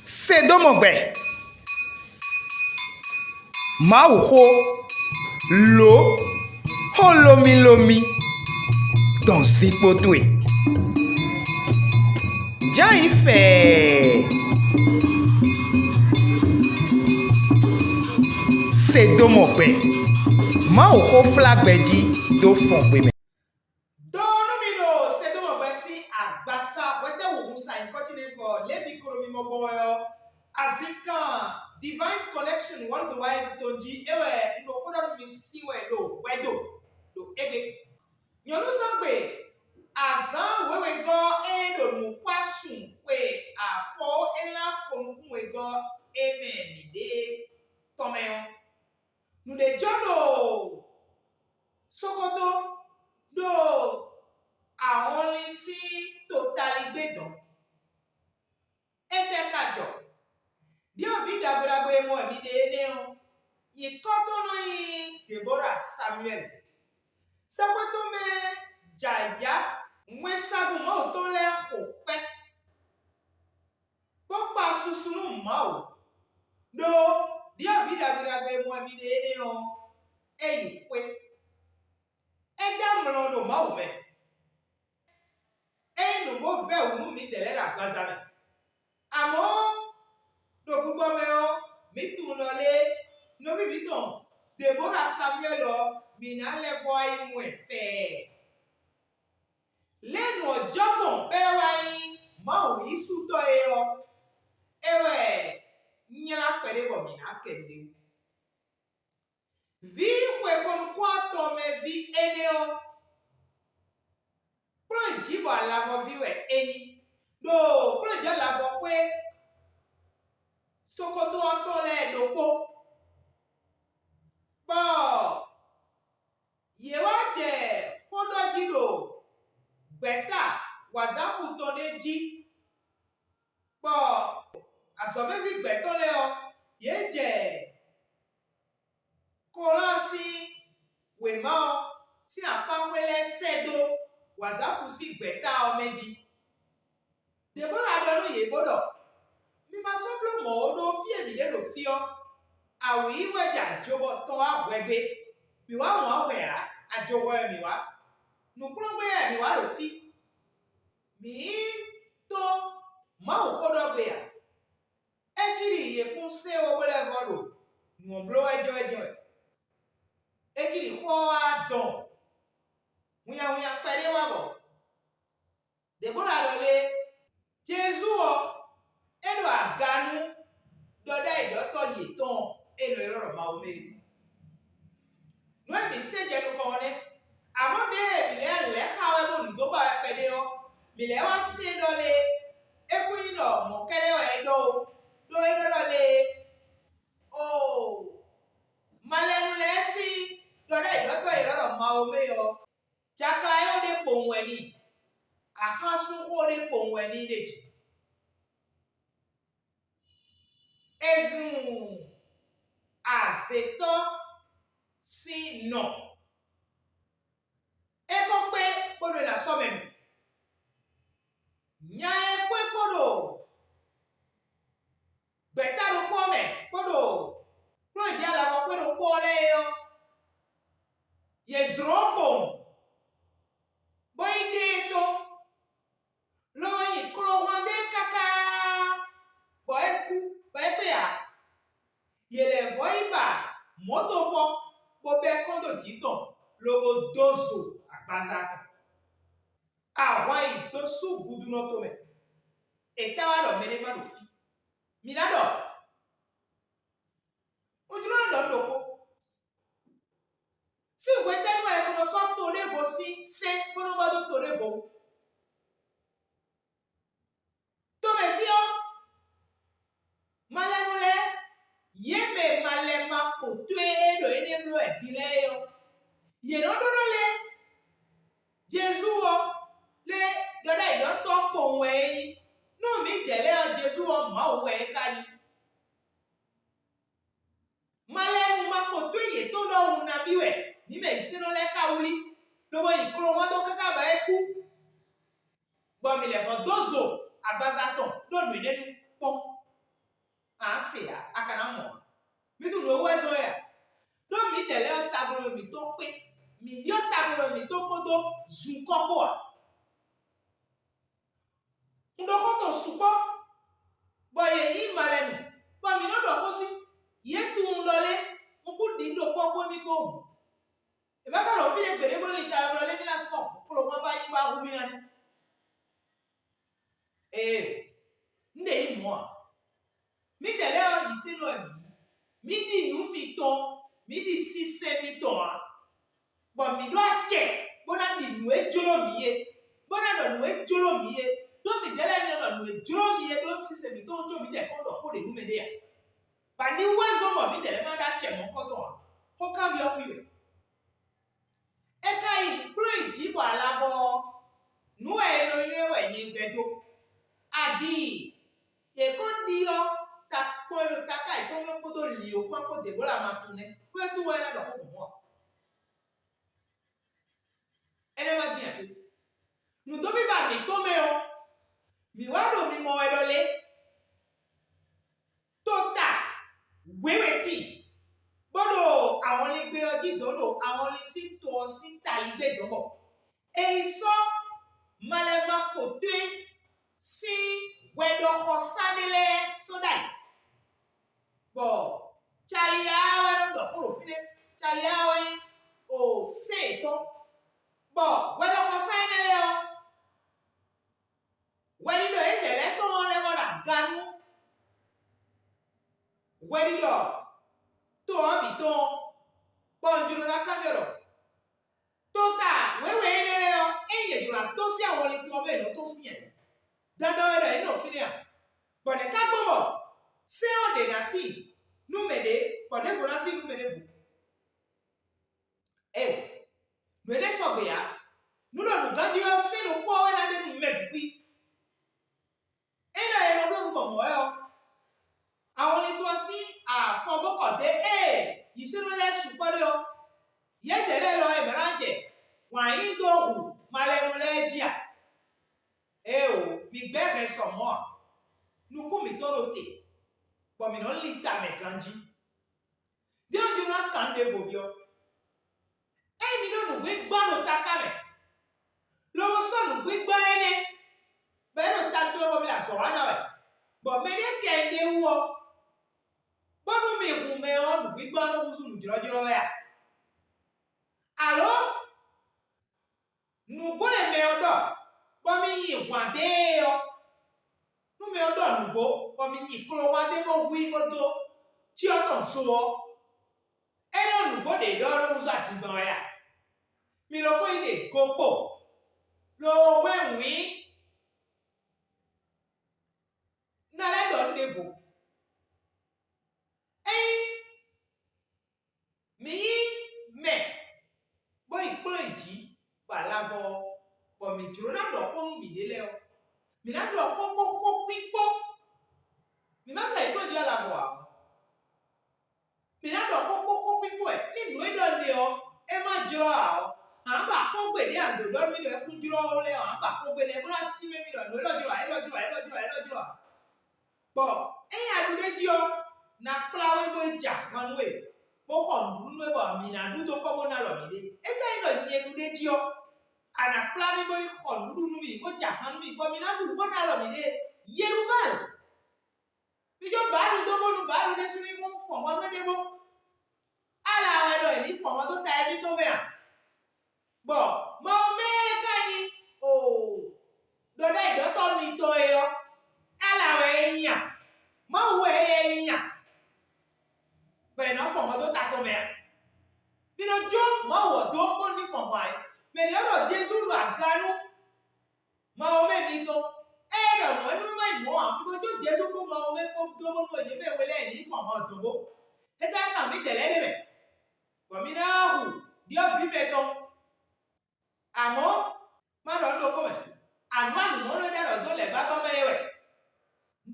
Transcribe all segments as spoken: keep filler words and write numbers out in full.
Se dó mɔ gbɛ. Mawuxó, lǒ, xó lómílómí dɔn zinkpo towe. Jǎ nyí fɛɛ. Se dó mɔ gbɛ. Mawuxó flá gbɛ jí dó fɔn gbe mɛ. Dɔn nú mi ɖo Sedɔmɔ gbɛ sín agbasa hwɛtɛ́wǔ hun sa nyǐkɔ ce nɛ́ bɔ lě mi ko ɖo mimɔ gbɔn wɛ ɔ́, azinkan Divine Connection Worldwide tɔn jí é wɛ un ɖo xó ɖɔ nú mi sí wɛ ɖo hwɛdo ɖo égbé. Nyɔ̌nuzángbe azǎn wěwegɔ́ e ɖo nǔxwásun xwe afɔ élán ko nukún wegɔ́ e mɛ mǐɖée tɔn mɛ ɔ́, nǔ ɖé jɔ ɖo Sokoto ɖo ahɔnlin sín totaligbé dɔn. Étɛ́ ka jɔ? Ɖyɔ̌vǐ ɖagbe ɖagbe e mɔ wɛ mi ɖe énɛ́ ɔ́, nyǐkɔ tɔn nɔ nyí Debora Samuɛ́li. Sɛ́xwé tɔn mɛ jɛ ayǐjá, wɛnsagun Mawu tɔn lɛ́ɛ xo kpɛ́, bó kpa susu nú Mawu, ɖó ɖyɔ̌vǐ ɖagbe ɖagbe e mɔ wɛ mi ɖe énɛ́ ɔ́, é yi xwé. É dó amlɔ ɖo Mawu mɛ. É nyí nǔ bó vɛ́ wǔ nú midɛɛ lɛ́ɛ ɖo agbaza mɛ. Amɔ̌, ɖo gbigbɔ mɛ ɔ́, mǐ tunwun ɖɔ lé, nɔví mǐtɔn Debora Samuɛ́li ɔ́, mǐ ná lɛ́ vɔ wá yi mɔ ɛ fɛɛ. Lě e nǔ ɔ́ jɔ gbɔn bɔ é wá nyí Mawu yísútɔ́ é ɔ́, é wɛ nylá kpɛɖé bɔ mǐ ná kɛ ɖ'é wú. Vǐ xwe ko nukún atɔn mɛ ví énɛ́ ɔ́, kplɔ́njǐ bɔ alavɔví wɛ é nyí, ɖo kplɔ́njǐ alavɔxwé Sokoto ɔ́ tɔn lɛ́ɛ ɖokpó, bɔ yě wá jɛ xó ɖɔ jí ɖo gbɛ̌ta wǎzáxu tɔn ɖé jí, bɔ azɔ̌mɛví gbɛ̌tɔ́ lɛ́ɛ ɔ́, yě jɛ Kolɔ́ɔ sín wěma ɔ́ sín akpáxwé lɛ́ɛ sɛ́ dó wǎzáxu sín gbɛ̌ta ɔ́ mɛ jí. Debora ɖɔ nú yě bó ɖɔ: Mi ma sɔ́ bló mɔ̌ ó, ɖó fí e mǐ ɖe ɖo fí ɔ́, awǐ wɛ jɛ ajo bɔ tɔ wá hwɛ gbé. Mǐ wá wɔn hwɛ ǎ, ajo hwɛ wɛ mǐ wá. Nǔkplɔ́ngbé wɛ mǐ wá ɖo fí. Mǐ tó Mawu xó ɖɔ gbe ǎ. É cí ɖi yě kún se ó bó lɛ́ vɔ ɖo nǔ ɔ́ bló wɛ jɛ́wɛ́jɛ́wɛ. É cí ɖi xó ɔ́ wá dɔn hunnyahunnya kpɛɖé wá bɔ Debora ɖɔ lé, Jezu ɔ́, é ɖo aga nú ɖɔɖ'ayǐɖɔtɔ́ yětɔn e è nɔ ylɔ́ ɖɔ Mawu mɛ é. Nǔ e mǐ se jɛ nukɔn ɔ́ nɛ́. Amɔ̌, ɖěe mǐ lɛ́ lɛ̌ xá wɛ ɖó nǔdóbá wɛ kpɛɖé ɔ́, mǐ lɛ́ wá se ɖɔ lé, é kún nyí ɖɔ mɔ̌ kɛ́ɖɛ́ wɛ é ɖɔ ó, ɖó é ɖɔ ɖɔ lé, oo, malɛnu lɛ́ɛ sín ɖɔɖ'ayǐɖɔtɔ́ e è nɔ ɖɔ Mawu mɛ ɔ́, jakaláyɔ́ ɖé kpowun wɛ n'i, axánsúnxó ɖé kpowun wɛ n'i ɖe jǐ. È zun azětɔ́ sín nɔ. É kɔn kpé bónú è nǎ sɔ́ mɛ nu. Nya e kpó é kpó ɖo gbɛ̌ta ɖokpó ɔ́ mɛ kpódó kplɔ́njǐ alavɔ kpé ɖokpó ɔ́ lɛ́ɛ é ɔ́, yě zlɔ́n kpowun, bó yi ɖe e tó, lobo nyi klohwan ɖé káká, bɔ é kú, bɔ é kpé ǎ. Yě lɛ́ vɔ́ yi ba mɔ̌tofɔ, bó bɛ́ kɔ́n dó jǐ tɔn, lobo dó zo agbaza tɔn. Ahwan yi dó sú gudunɔ tomɛ. È tá wá ɖɔ mɛɖé má ɖo fí. Mǐ ná ɖɔ, un jló ná ɖɔ nǔ ɖokpó. Sín hwetɛ́nu wɛ è ko nɔ sɔ́ to ɖěvo sín sɛ́n bó nɔ́ ba dó to ɖěvo wú? Tomɛ fí ɔ́, malɛnu lɛ́ɛ, yě mɛ malɛ ma kpo towe e ɖo énɛ́ bló wɛ din lɛ́ɛ é ɔ́, yě nɔ ɖó nɔ lé Jezu ɔ́ lé ɖɔɖ'ayǐɖɔtɔ́ kpowun wɛ é nyí. Nú mǐdɛɛ lɛ́ɛ ɔ́, Jezu ɔ́, Mawu wɛ é ka nyí. Malɛnu ma kpo towe yětɔn ɖɔhun nabí wɛ mǐ mɛ nyísɛ́nɔ lɛ́ɛ ka wlí, lobo yi klɔ́nwán dó káká bɔ é kú, bɔ mǐ lɛ́ vɔ́ dó zo agbaza tɔn ɖó nǔ énɛ́ nu kpɔ́n. Ɖo wɛ zɔn ya. Ɖó mǐdɛɛ lɛ́ɛ ɔ́, taglomɛ mǐtɔn kpé. Mǐ ɖyɔ́ taglomɛ mǐtɔn kpódó zunkɔ́ kpó ǎ. Un ɖɔ xó tɔn sukpɔ́, bɔ yě nyí malɛnu, bɔ mǐ nɔ ɖɔ xó sí. Yě tunwun ɖɔ lé, un kún ɖi nǔ ɖo kpɔ́ kpó émí kpó hǔn. È bá ka ɖo fí ɖé gbeɖé bó lin ta wɛ blɔ́ nɛ́ mí ná sɔ́ klo hwán bá yi bá hu mì ná nɛ́. Ee, un ɖe nyí mɔ̌ ǎ. Mǐdɛɛ lɛ́ɛ ɔ́, nyǐ sɛ́n nɔ wɛ mǐ nyí. Mǐ ɖi nǔ mitɔn, mǐ ɖi sinsɛn mitɔn ǎ, bɔ mǐ ɖó acɛ bó ná ɖi nǔ e jló mǐ é, bó ná ɖɔ nǔ e jló mǐ é. Ɖó mǐdɛɛ lɛ́ɛ mǐ nɔ ɖɔ nǔ e jló mǐ é ɖó sinsɛn mǐtɔn jó mǐdɛɛ kɔn ɖɔ xó ɖě nú mɛɖé ǎ. Bɔ aniwú wɛ zɔ́n bɔ mǐdɛɛ lɛ́ɛ ma ɖó acɛ mɔ̌kɔtɔn ǎ? Xó kanbyɔ́ xwí wɛ. É ka yi kplɔ́n yi jǐ bɔ alavɔ ɔ́, nǔ wɛ è nɔ nywɛ́ wɛ nyɛ vɛ́ dó. Adi yě kɔn ɖyɔ́ ta kpɔ́n e ɖo taká yětɔn mɛ kpódó lǐyó kpán kpó Debóla ma tunwun nɛ́, xwétú wɛ é ná ɖɔ xó gbɔn mɔ̌ ǎ. Énɛ́ ma dín ǎ cé? Nǔdóbíba mǐtɔn mɛ ɔ́, mǐ wá ɖo mimɔ wɛ ɖɔ lé? Tota wěwe tíin, bó ɖo ahɔnlin gbé ɔ́ jí dɔ̌n ɖo ahɔnlin sín to ɔ́ sín taligbé dɔ̌n bɔ è yi sɔ́ malɛmá kpǒtɔ́ sín hwɛɖɔxɔsá ɖé lɛ́ɛ sɔ́ ɖ'ayǐ, bɔ Caliá wɛ nɔ ɖɔ xó ɖo fínɛ́. Caliá wɛ nyí o sɛ́n yětɔn, bɔ hwɛɖɔxɔsá énɛ́ lɛ́ɛ ɔ́, hwɛɖiɖɔ yědɛɛ lɛ́ɛ tɔn ɔ́ lɛ́ vɔ ɖo aga nú hwɛɖiɖɔ to ɔ́ bǐ tɔn ɔ́, bɔ un jló ná kanbyɔ́ ɖɔ: Tota wěwe énɛ́ lɛ́ɛ ɔ́, ényí yě jló ná tɔ́n sín awɔnlin tɔn ɔ́ mɛ, yě nɔ tɔ́n sín ǎ. Dandan wɛ ɖɔ yě nɔ fínɛ́ a? Bɔ nɛ̌ ká gbɔn bɔ sɛ́n ɔ́ ɖě ná tíin nú mɛɖé, bɔ ɖěvo ná tíin nú mɛ ɖěvo? Ee, nǔ énɛ́ sɔgbe ǎ. Nǔ ɖo nǔganjí ɔ́ sín ɖokpó ɔ́ wɛ ná ɖe nú mɛ bǐ xwí. Ényí è nɔ bló nú gbɔn mɔ̌ wɛ ɔ́, awɔnlin tɔn ɔ́ sín afɔngókɔ ɖě e yǐsínú lɛ́ɛ sukpɔ́ ɖe ɔ́, yědɛɛ lɛ́ɛ lɔ e mɛ̌ ná jɛ wǎn yí dó hu malɛnu lɛ́ɛ jí a? Éeǒ, mǐ gbɛ́ hɛn sɔ mɔ̌ ǎ. Nukún mǐtɔn ɖo te, bɔ mǐ nɔ́ lin ta mɛ ganjí. Ɖé un jló ná kan nǔ ɖěvo byɔ́. Ényí mi ɖó nǔgbígbɔ́ ɖo taká mɛ, lobo sɔ́ nǔgbígbɔ́ énɛ́, bɔ é ɖo ta towe bɔ mi ɖo azɔ̌ wa ná wɛ, bɔ mɛɖé kɛ ɖ'é wú ɔ́, bónú mi hun mɛ ɔ́, nǔgbígbɔ́ ɔ́ nɔ húzú nǔjlɔ́jlɔ́ wɛ a? Alǒ nǔgbó e mɛ ɔ́ ɖɔ, bɔ mi nyi hwǎn dó e ɔ́, nú mɛ ɔ́ ɖɔ nǔgbó, bɔ mi nyi klowa ɖé bó hu i bó dó cyɔ tɔn zo ɔ́, énɛ́ ɔ́ nǔgbó ɖě ɖɔ ɔ́ nɔ húzú adingban wɛ a? Mi lɔ ko yi ɖe go kpo, lo hwɛ́n wǐ. Na lɛ́ ɖɔ nǔ ɖěvo. Ényí mǐ nyí mɛ bó yi kplɔ́n yi jǐ bɔ alavɔ ɔ́, bɔ mǐ jló ná ɖɔ xó nú mǐɖée lɛ́ɛ ɔ́, mǐ ná ɖɔ xó kpó xó kwín kpó. Mǐ má ka yi kplɔ́n jí alavɔ ǎ ɔ́, mǐ ná ɖɔ xó kpó xó kwín kpó wɛ. Ní nǔ e ɖɔ un ɖe ɔ́, é má jlɔ́ ǎ ɔ́, ǎ ba xógbe ɖě a ɖǒ ɖɔ nú mì ɖɔ é kún jlɔ́ ó lɛ́ɛ ɔ́, ǎ ba xógbe lɛ́ɛ bó ná tínmɛ mì ɖɔ nǔ élɔ́ jlɔ́ ǎ, élɔ́ jlɔ́ ǎ, élɔ́ jlɔ́ ǎ, élɔ́ jlɔ́ ǎ. Bɔ ényí a ɖu ɖ'é jí ɔ́, na kplá we bó yi jɛ ahwan nú we, bó xɔ nǔɖuɖu nú we bɔ mǐ ná ɖu dó kpɔ́ bó ná lɔ mǐɖée. É ka nyí ɖɔ nyɛ ɖu ɖ'é jí ɔ́, a nǎ kplá mì bó yi xɔ nǔɖuɖu nú mì, bó jɛ ahwan nú mì, bɔ mǐ ná ɖu bó ná lɔ mǐɖée. Yerubáal, mi jó Baalu dó bónú Baalu ɖésú ní mɔ fɔn hwɛhwɛ ɖé bó. Ala wɛ ɖɔ è nǐ fɔn hwɛ dó ta émítɔn mɛ a? Bɔ Mawu mɛ e ka nyí o ɖɔɖɛ́yǐɖɔtɔ́ mitɔn e ɔ́, Ala wɛ é nyí a? Mawu wɛ é nyí a? Bɔ è nǎ fɔn hɔn dó ta tɔn mɛ a? Mi nɔ jó Mawu ɔ́ dó bónú ní fɔn hɔn ǎ. Mɛ ɖě ɔ́ ɖɔ Jezu ɖo aga nú Mawu mɛ mitɔn. Ée ɖɔ mɔ̌ nú má nyí mɔ̌ ǎ, mi nɔ jó Jezu kpó Mawu mɛ kpó dó bónú è nyǐ mɛ we lɛ́ɛ ní fɔn hɔn dǒ bó. Étɛ́ kan mǐdɛɛ lɛ́ɛ ɖe mɛ, bɔ mi ná hu ɖyɔ̌vǐ mɛtɔn? Amɔ̌, má ɖɔ nǔ ɖokpó mɛ, anǔ anǔmɔ́nɔ e ɖɔ dó lɛ̌ ba tɔn mɛ é wɛ.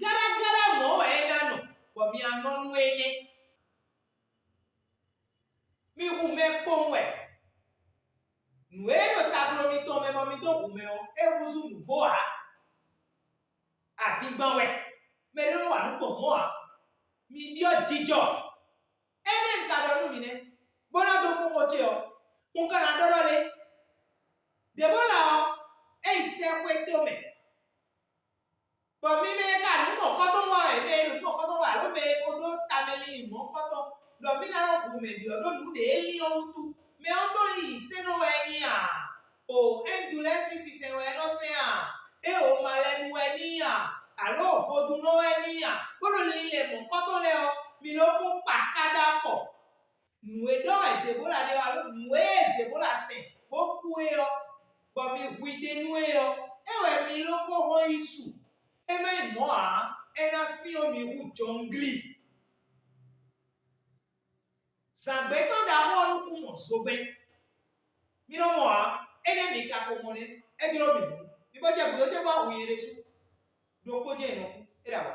Gálágálá mɔ̌ wɛ é ná nɔ, bɔ mi ná nɔ nú énɛ́. Mi hu mɛ kpowun wɛ. Nǔ e ɖo tagló mitɔn mɛ bɔ mi dó hu mɛ ɔ́, é húzú nǔgbó ǎ. Adingban wɛ, mɛ ɖé nɔ wa nǔ gbɔn mɔ̌ ǎ. Mi byɔ́ jijɔ. Xó ce ɔ́, un ka ná ɖɔ ɖɔ lé. Děbóla ɔ́, é yi sɛ́xwé tomɛ, bɔ mi mɛ e ka nǔ mɔ̌kɔ́tɔn wa wɛ, mɛ e nǔ mɔ̌kɔ́tɔn wa alo mɛ e ko ɖó tamɛ linlin mɔ̌kɔ́tɔn, ɖɔ mí ná nɔ hu mɛ ɖi ɔ́ ɖó nǔ ɖě é lin ɔ́ wútu. Mɛ ɔ́ ɖó linlin sɛ́nɔ wɛ é nyí a? O, é ɖu lɛ́ɛ sín sinsɛn wɛ é nɔ sɛn a? É o malɛnu wɛ ní a? Alo vodúnɔ wɛ ní a? Bó ɖo linlɛn mɔ̌kɔ́tɔn lɛ́ɛ ɔ́, mi ló kó kpa ká dó afɔ. Nǔ e ɖɔ wɛ Debóla ɖe ɔ́, alo nǔ e Debóla sɛn bó kú é ɔ́, bɔ mi hu i ɖe nú é ɔ́, é wɛ mi ló kó hɔn yi su. É má nyí mɔ̌ ǎ, é ná fyɔ́n mi hú jɔngli. Zǎngbetɔ́ ɖaxó ɔ́ nukún mɔ zogbɛ́n. Mi nɔ mɔ ǎ, énɛ́ mi ka ko mɔ nɛ́, é jló mi hǔn. Mi bó jɛ gǔdo ce bó wá hu nyɛ ɖésú. Ɖokpó jɛ́n è nɔ kú, é ɖo awǎ.